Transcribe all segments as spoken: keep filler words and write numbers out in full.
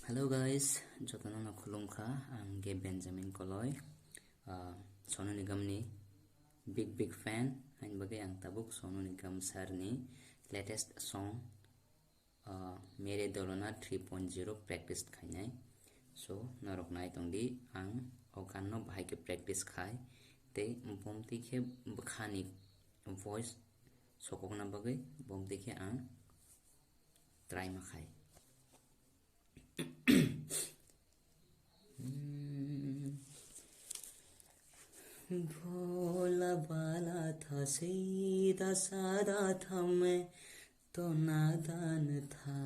Hello guys, jotono no khulumkha, ang ge Benjamin Koloi, ah, Sonu Nigamni big big fan, hain bagwi ang tabuk Sonu Nigam sir ni latest song, ah, Mere Dolona three point zero practice khainai. So, norok nai tongdi, ang o gan no bahai khe practice khai, tei bomtwi khe bwkhani voice sokokna bagwi bomtwi khe ang try ma khai. भोला भाला था, सीधा साधा था, मैं तो नादान था।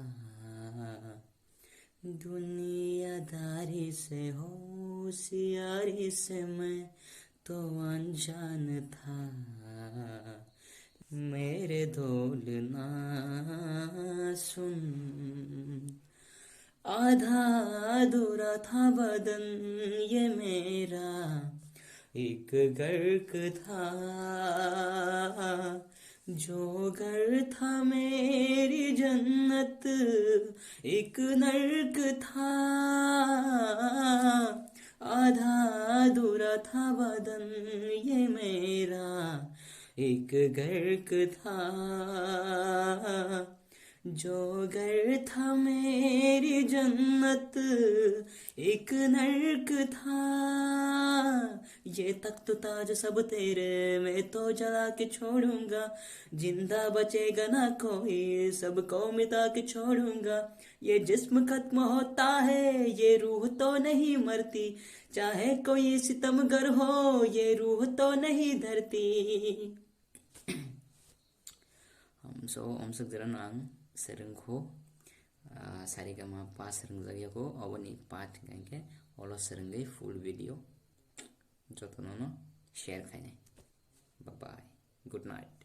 दुनियादारी से, होशियारी से मैं तो अनजान था। मेरे ढोलना सुन, आधा अधूरा था बदन ये मेरा, एक गर्क था। जो घर था मेरी जन्नत, एक नर्क था। आधा अधूरा था बदन ये मेरा, एक गर्क था। जो घर था मेरी जन्नत, एक नर्क था। ये तख्त ताज सब तेरे, मैं तो जला के छोड़ूंगा। जिंदा बचेगा ना कोई, सबको मिटा के छोड़ूंगा। ये जिस्म खत्म होता है, ये रूह तो नहीं मरती। चाहे कोई सितमगर हो, ये रूह तो नहीं धरती। Um, so, omsok jera no ang sereng kho, ah, sarigama pa sereng jagya ko, oboni part hingke olo serengwi full video jotono no share khainai. Bye bye. Good night.